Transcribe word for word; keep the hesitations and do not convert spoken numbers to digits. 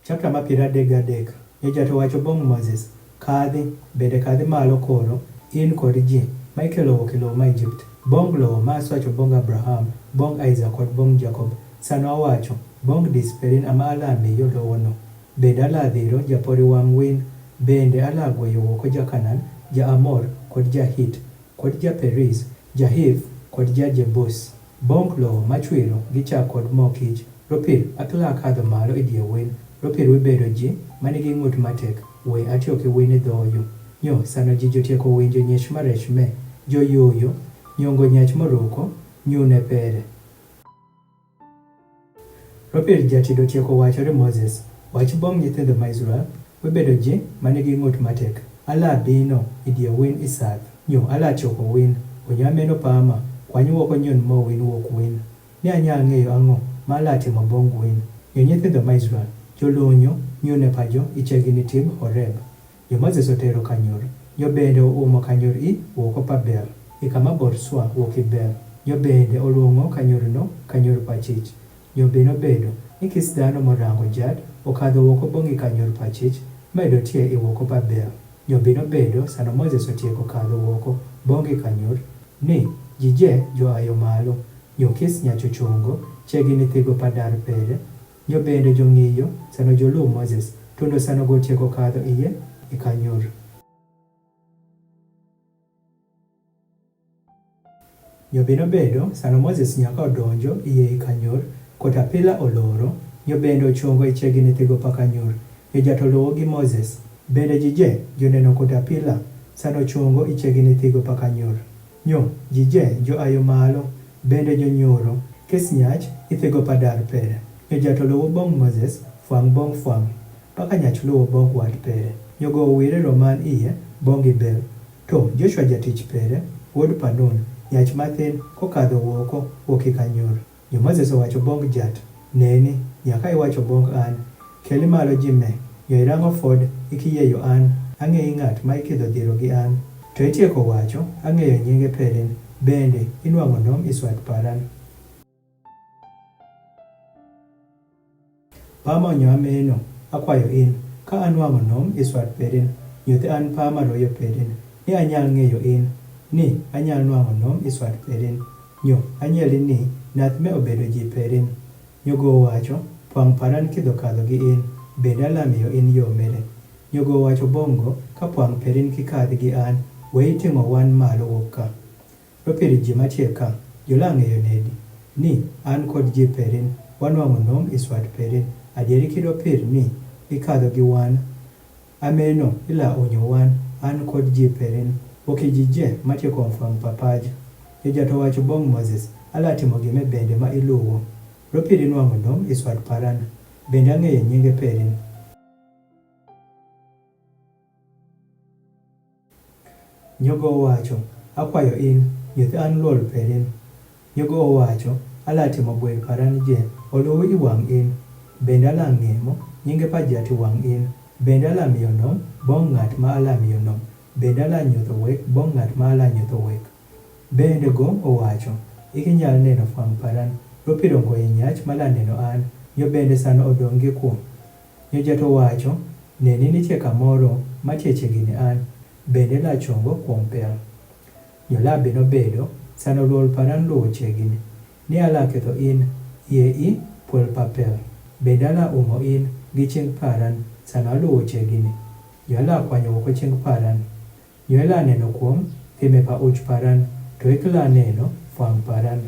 Chapter ma piero adek gadek. Nyo jat owacho bong Moses, kadhi, bende kadhi malo koro, in kod ji ma ikelo wuok e lowo ma Ijipt, bong lowo ma aswacho bong Abraham, bong Isaac kod bong Jacob. Sano awacho, bong dis perin ama ala miyo lowono. Bende ala dhiro japori wang' win, bende ala gweyo wuoko ja-Kanaan, ja-Amor kod ja-Hit, kod ja-Periz, ja-Hiv kod ja-Jebus. Bong lowo ma chwiro gi chak kod mo kich. Ropir akla kadho malo i die win. Ropir wi bedo ji ma nigi ng'ut matek, we atioki win i dhoyu. Nyo sano ji jotieko winjo nyech ma rech me, joyuyo, nyongo nyach moruko, nyune pere. Ropir jatido tieko wacho ri Moses, wach bong nyithindo ma Israel, webedo ji ma nigi ng'ut matek. Ala bino i die win i sath, nyo ala tieko win, onyo ameno pama, kwany wuoko nyun mo win wuok win. Ni anyal ng'eyo ang'o ma ala timo bong win? Nyo nyithindo ma Israel, jolunyo nyune pajo i chegini tib Horeb. Nyo Moses otero kanyor, nyo bende oumo kanyor i wuoko pa bel, i kama bor swa wuok i bel. Nyo bende oluongo kanyorno kanyor pachich. Nyo bino bedo ni kis dhano morango jat okadho wuoko bong i kanyor pachich, medo tie i wuoko pa bel. Nyo bino bedo sano Moses otieko kadho wuoko bong i kanyor, ni ji je joayo malo. Nyo kis nyach ochungo chegini thigo pa dar pere. Nyo bende jong'iyo sano joluw Moses tundo sano gotieko kadho iye i kanyor. Nyo bino bedo sano Moses nyaka odonjo iye i kanyor, kotapila oloro, nyo bende ochungo i chegini thigo pa kanyor. Nyo jat oluwo gi Moses, bende ji je joneno kotapila sano chungo i chegini thigo pa kanyor. Nyo ji je joayo malo, bende jonyuro, kis nyach i thigo pa dar pere. Nyo jat oluwo bong Moses, fwang' bong fwang', paka nyach luwo bong wat pere. Nyo go wire roman iye bong i bel. To Joshua jatich pere, wuod Panun, nyach mathin, kokadho wuoko wuok i kanyor. Nyo Moses owacho bong jat, neni, nyaka iwacho bong an, keli malo ji me, nyo irango fod ikiyieyo an, ang'eyi ng'at ma ikidho dhiro gi an. To itieko wacho, ang'eyo nyinge perin, bende inwang'o nom i swat paran. Pama onyo ameno, akwayo in, ka anwang'o nom i swat perin, nyuthi an pama royo perin, ni anyal ng'eyo in, ni anyal nwang'o nom i swat perin. Nyo anyeli ni nath me obedo ji perin. Nyo go wacho, pwang' paran kidho kadho gi in, bende alamiyo in yo mele. Nyo go wacho bong go, ka pwang' perin kikadhi gi an, we iting'o wan malo wuok ka. Ropir ji matie ka, jolang'eyo nedi, ni an kod ji perin wanwang'o nom i swat perin, adieri kid opir ni ikadho gi wan. Ameno ila unyo wan, an kod ji perin, wuok i ji je matie kom fwang' papaj. Jojat owacho bong Moses, ala timo gime bende ma iluwo. Ropir inwang'o nom i swat paran, bende ang'eyo nyinge perin. Nyogo owacho, akwayo in, nyuth an luol perin. Nyogo owacho, ala timo bweg paran je oluwi i wang' in. Bende ala ng'emo nyinge pa jati wang' in. Bende ala miyo nom bong' ng'at ma ala miyo nom. Bende ala nyutho wek bong' ng'at ma ala nyutho wek. Bende go owacho, ikinyal neno fwang' paran, ropiro ngoyi nyach ma la neno an. Nyo bende sano odong' gi kuom. Nyo jat owacho, neni nitie kamoro matie chiegini an, bende la chongo kuom pel. Nyo la bino bedo sano luol paran luwo chiegini, ni ala ketho in, iye i puol pa pel, bende ala umo in gi ching paran sano aluwo chiegini. Nyo ala kwanyo wuko ching paran. Nyo ila neno kuom thime pa uch paran, to ikla neno fwang' paran.